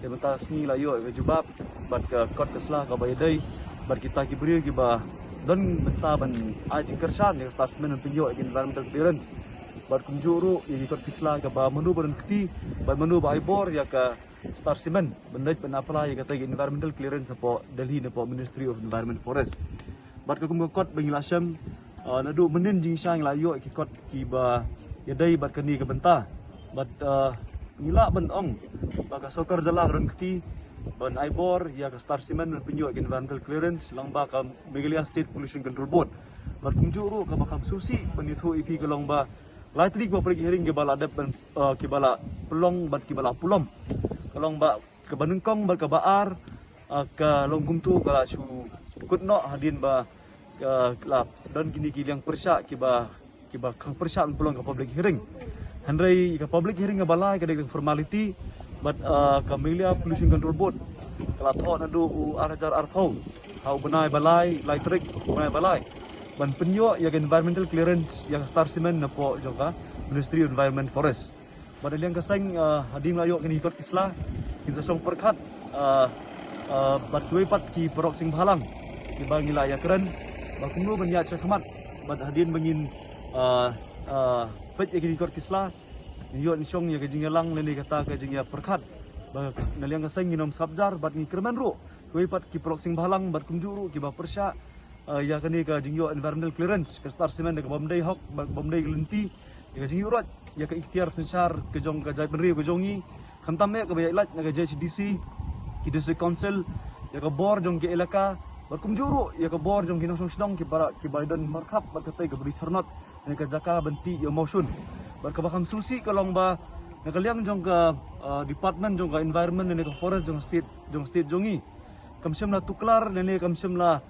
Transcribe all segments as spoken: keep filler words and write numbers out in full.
Te mynta sngi la ïoh ka jubab bad ka kot ka sla kaba ïadei bad kita ki briew kiba don bynta ban ai jingkyrshan ïa ka Star Cement ban pynïoh ïa ka environmental clearance. Bad kumjuh ruh ïa ki kot ki sla kaba mano ba don kti bad mano ba ai bor ïa ka Star Cement ban leit ban apply ïa kata ka environmental clearance hapoh Delhi napoh Ministry of Environment Forest. Bad ka kum ka kot ba ngi la shem, uh, naduh mynnin jingshisha ngi la ïoh ki kot kiba ïadei bad kane ka bynta. Bad, uh, ngi lah ban ong ba ka sorkar jylla ka don kti ban ai bor ïa ka Star Cement ban pynïoh ïa ka environmental clearance lyngba ka Meghalaya State Pollution Control Board. Bad kumjuh ruh kaba kham sngewsih ban ïathuh ïa phi ka long ba lai tylli kiba public hearing kiba la dep ban, uh, kiba la pynlong bad kiba la pynlong. Ka long ba kaba nyngkong bad kaba ar, uh, ka long kumto ka la shu kut noh hadien ba ka la don kine ki liang pyrshah kiba kiba khang pyrshah ban pynlong ka public hearing. Hynrei ka public hearing kaba lai ka dei ka formality bad, uh, ka Meghalaya Pollution Control Board ka la thoh naduh u ar hajar arphew ha u bnai ba lai, lai tarik u bnai ba lai ban pynïoh ïa ka environmental clearance ïa ka Star Cement napoh jong ka Ministry of Environment Forest. Bad na liang ka seng, uh, hadien la ïoh kine ki kot ki sla ngin sa shong pyrkhat, uh, uh, bad kiwei pat ki paralok seng bhalang kiba ngi la ïakren ba kumno ban ïaid shakhmat bad hadien ba ngin, uh, uh, peit ïa kine ki kot ki sla ngin ïoh ngin shong ïa ka jingïalang lane kata ka jingïapyrkhat. Bad na liang ka seng ngin ym sngap jar bad ngi kyrmen ruh kiwei pat ki paralok seng bhalang bad kumjuh ruh kiba pyrshah, uh, ïa kane ka jingïoh environmental clearance ka Star Cement da kaba ym dei hok bad kaba ym dei ka lynti ïa ka jingïuhroit ïa ka iktiar synshar ka jong ka jaitbynriew ka jong ngi, khamtam eh kaba ïaid lait na ka J H A D C, ki District Council, ïa ka bor jong ka elaka bad kumjuh ruh ïa ka bor jong ki nongshong shnong kiba, kiba don markhap bad katei kaba ri charnot na ka jaka ban tih ïa u mawshun. Bad kaba kham sngewsih ka long ba na ka liang jong ka, uh, department jong ka environment ne ka forest jong state, jong state jong ngi kam shym la tuklar ne kam shym la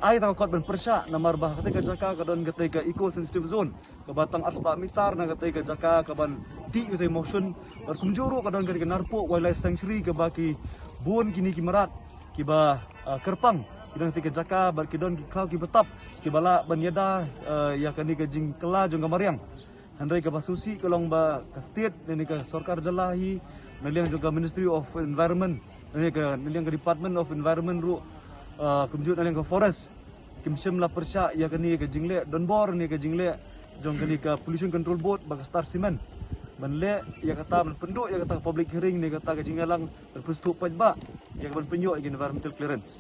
ai ta ka kot ban pyrshah namar ba katei ka jaka ka don katei ka eco sensitive zone kaba tang arspah mitar na katei ka jaka kaban tih katei mawshun. Bad kumjuh ruh ka don katei ka Narpuh Wildlife Sanctuary kaba ki bun kine ki mrad kiba, uh, kyrpang ki don katei ka jaka bad ki don ki khlaw kiba tap kiba lah ban ïada, uh, ïa kane ka jingkylla jong ka mariang. Hynrei kaba sngewsih ka long ba ka state ne ka sorkar jylla hi na liang jong ka Ministry of Environment ne ka na liang ka Department of Environment ruh, uh, kumjuh na liang ka forest kim shym la pyrshah ïa kane ka jingleh donbor ne ka jingleh jong kane ka Pollution Control Board bad ka Star Cement ban leh ïa kata ban pynduh ïa kata ka public hearing ne kata ka jingïalang ban pynsngewthuh paidbah ïa ka ban pynïoh ïa ka environmental clearance.